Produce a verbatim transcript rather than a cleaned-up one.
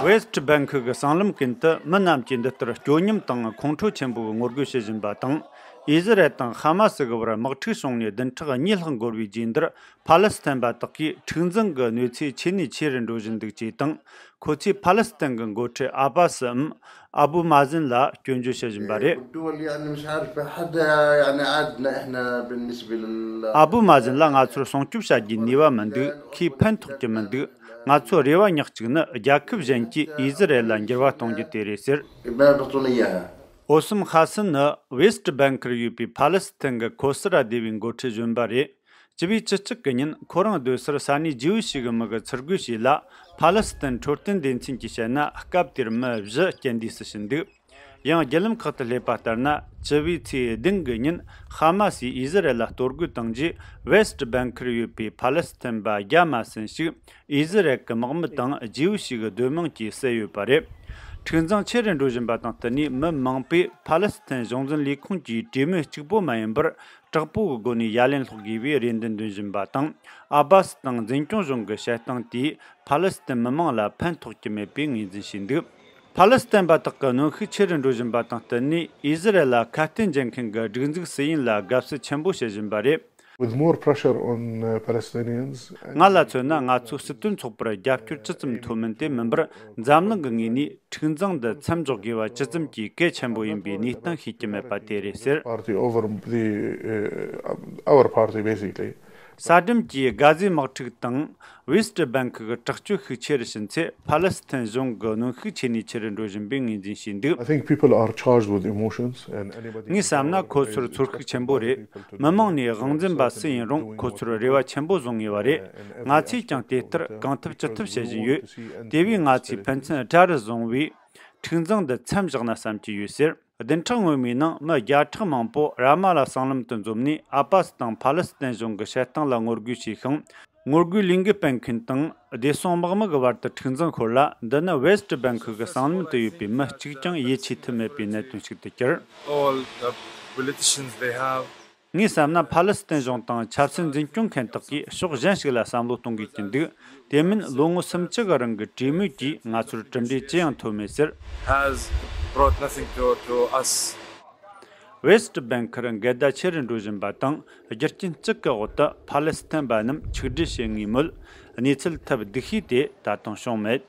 ཝེ་སི་ཊི་བྷེང་ཁི་གི་གསང་ལམ་ཀུན་ཏུ་མི་རྣམས་ཀྱིས་འདི་ལྟར་སྐྱོ་ཉམས་དང་ཁོང་ཁྲོ་ཆེན་པོས་ངོ་རྒོལ་བྱེད་བཞིན་པ་དང་། ཨི་ཟི་རལ་དང་ཧ་མ་སི་གི་བར་དམག་འཁྲུག་བྱུང་ནས་བདུན་ཕྲག་གཉིས་ལྷག་འགོར་བའི་རྗེས་འདིར། ཕ་ལེ་སི་ཐན་པ་དག་གིས་འཁྲུག་འཛིང་གི་གནོད་འཚེ་ཆེ་ནས་ཆེ་རུ་འགྲོ་བཞིན་འདུག་ཅེས་དང་། ཁོ་ཚོས་ཕ་ལེ་སི་ཐན་གྱི་འགོ་ཁྲིད་ཨ་པ་སིའམ་ཨ་བུ་མ་ཟིན་ལ་སྐྱོན་བརྗོད་བྱེད་བཞིན་པ་རེད། والدول، يعني، مش عارف حدا، يعني، عادنا إحنا بالنسبة لل- ཨ་བུ་མ་ཟིན་ལ་ང་ཚོར་སྲུང་སྐྱོབ་བྱ་རྒྱུའི་ནུས་པ་མི་འདུག་ཁོས་ཕན་ཐོགས་ཀྱི་མི་འདུག་ང་ཚོའི་རེ་བ་ཉག་གཅིག་ནི་རྒྱལ་ཁབ་གཞན་གྱིས་ཨི་ཟི་རལ་ལ་འགྱུར་བ་གཏོང་རྒྱུ་དེ་རེད་ཟེར། ما بطلنا إياها. ཨོ་སམ་ཧ་སན་ནི་ཝེ་སི་ཊི་བྷེང་ཁིར་ཡོད་པའི་ཕ་ལེ་སི་ཐན་གྱི་ཁོ་སི་ར་སྡེ་བའི་འགོ་ཁྲིད་གཞོན་པ་རེད། སྤྱི་པའི་བཅུ་གཅིག་གི་ཉིན་ཁོ་རང་སྡོད་སར་ས་གནས་ཇིའུ་ཞིག་གི་མི་གིས་ཚུར་རྒོལ་བྱས་ལ། ཕ་ལེ་སི་ཐན་འཕྲོད་བསྟེན་སྡེ་ཚན་གྱིས་བཤད་ན། སྐབས་དེར་མི་བཞི་རྐྱེན་འདས་སུ་ཕྱིན་འདུག་ཡང་བརྒྱུད་ལམ་ཁག་ཏུ་སླེབས་པ་ལྟར་ན། བཅུ་བའི་ཚེས་བདུན་གི་ཉིན་ཧ་མ་སིས་ཨི་ཟི་རལ་ལ་གཏོར་རྒོལ་བཏང་རྗེས། ཝེ་སི་ཊི་བྷེང་ཁིར་ཡོད་པའི་ཕ་ལེ་སི་ཐན་པ་བརྒྱ་མ་ཟིན་ཞིག་ཨི་ཟི་རལ་གྱི་དམག་མི་དང་ཇིའུ་ཞིག་གི་སྡོད་དམངས་ཀྱིས་བསད་ཡོད་པ་རེད། འཁྲུག་འཛིང་ཆེ་རུ་འགྲོ་བཞིན་པ་དང་བསྟུན་ནས། མི་མང་པོས་ཕ་ལེ་སི་ཐན་གཞུང་འཛིན་ལས་ཁུངས་ཀྱི་གྲོས་མོལ་གཅིག་པོ་མ་ཡིན་པར། དྲག་པོ་གི་སྒོ་ནས་ཡ་ལན་སློག་དགོས་པའི་རེ་འདུན་འདོན་བཞིན་པ་དང་། ཨ་བྷ་སི་དང་འཛིན་སྐྱོང་གཞུང་གི་བཤད་སྟངས་དེས་ཕ་ལེ་སི་ཐན་མི་མང་ལ་ཕན་ཐོགས་ཀྱི་མེད་པའི་ངོས་འཛིན་བྱས་འདུག་ཕ་ལེ་སི་ཐན་པ་དག་གི་གནོན་ཤུགས་ཆེ་རུ་འགྲོ་བཞིན་པ་དང་བསྟུན་ནས། ཨི་ཟི་རལ་ལ་ཁ་གཏད་འཇལ་མཁན་གྱི་སྒྲིག་འཛུགས་སུ་ཡིན་ལ་དགའ་བསུ་ཆེན་པོ་བྱེད་བཞིན་པ་རེད། With more pressure on, uh, Palestinians. ང་ལ་མཚོན་ན། ང་ཚོའི་སྲིད་དོན་ཚོགས་པར་རྒྱབ་སྐྱོར་ཅི་ཙམ་ཐོབ་མིན་དེ་མིན་པར། འཛམ་གླིང་གི་ངོས་ནས་འཁྲུག་འཛིང་འདི་མཚམས་འཇོག་དགོས་པ་ཇི་ཙམ་གྱིས་གལ་ཆེན་པོ་ཡིན་པའི་གནས་སྟངས་ཤེས་ཀྱི་མེད་པ་དེ་རེད་ཟེར། Party over the, uh, our party, basically. གསར་འགྲེམས་ཀྱིས་གྷ་ཟའི་དམག་འཁྲུག་དང་ཝེ་སི་ཊི་བྷེང་ཁི་གི་དྲག་སྤྱོད་ཤུགས་ཆེ་རུ་ཕྱིན་ཚེ། ཕ་ལེ་སི་ཐན་གཞུང་གི་གནོན་ཤུགས་ཆེ་ནས་ཆེ་རུ་འགྲོ་བཞིན་པའི་ངོས་འཛིན་བྱས་འདུག I think people are charged with emotions, and anybody ངས་བསམ་ན། ཁོ་ཚོར་ཚོར་ཤུགས་ཆེན་པོ་རེད། མི་མང་ནས་དབང་འཛིན་པ་སུ་ཡིན་རུང་། ཁོ་ཚོར་རེ་བ་ཆེན་པོ་བཟུང་ངེས་པ་རེད། ང་ཚོས་ཀྱང་དེ་ལྟར་གང་ཐུབ་ཅི་ཐུབ་བྱེད་བཞིན་ཡོད། དེ་བས་ང་ཚོས་ཕན་ཚུན་དགྲ་རུ་བཟུང་བའི་འཁྲུག་འཛིང་འདི་མཚམས་བཞག་ན་བསམ་གྱི་ཡོད་ཟེར། བདུན་ཕྲག་སྔོན་མའི་ནང་། མི་བརྒྱ་ཕྲག་མང་པོ་ར་མ་ལ་སྲང་ལམ་དུ་འཛོམས་ནས། ཨ་པ་སི་དང་ཕ་ལེ་སི་ཐན་གཞུང་གི་བཤད་སྟངས་ལ་ངོ་རྒོལ་བྱས་ཤིང་། ངོ་རྒོལ་ལས་འགུལ་སྤེལ་མཁན་དང་བདེ་སྲུང་དམག་མི་གི་བར་དུ་འཁྲུག་འཛིང་ཤོར་ལ། འདི་ནི་ཝེ་སི་ཊི་བྷེང་ཁི་གི་སྲང་ལམ་དུ་ཡོད་པའི་མི་གཅིག་ཀྱང་ཡིད་ཆེས་ཐུབ་མེད་པའི་གནད་དོན་ཞིག་ཏུ་གྱུར། All the politicians, they have ངས་བསམ་ན། ཕ་ལེ་སི་ཐན་གཞུང་དང་ཆབ་སྲིད་འཛིན་སྐྱོང་མཁན་དག་གིས་ཕྱོགས་གཞན་ཞིག་ལ་བསམ་བློ་གཏོང་དགོས་ཀྱི་འདུག་དེ་མིན། ལོ་ངོ་སུམ་ཅུ་གི་རིང་གི་གྲོས་མོལ་གྱིས་ང་ཚོར་གྲུབ་འབྲས་ཅི་ཡང་ཐོབ་མེད་ཟེར། Has brought nothing to, to us. ཝེ་སི་ཊི་བྷེང་ཁིར་འགལ་ཟླ་ཆེ་རུ་འགྲོ་བཞིན་པ་དང་། རྒྱུ་རྐྱེན་གཅིག་གི་འོག་ཏུ་ཕ་ལེ་སི་ཐན་པ་རྣམས་ཆིག་སྒྲིལ་བྱེད་ངེས་མོད། གནས་ཚུལ་ཐབས་སྡུག་ཤོས་དེ་ད་དུང་བྱུང་མེད།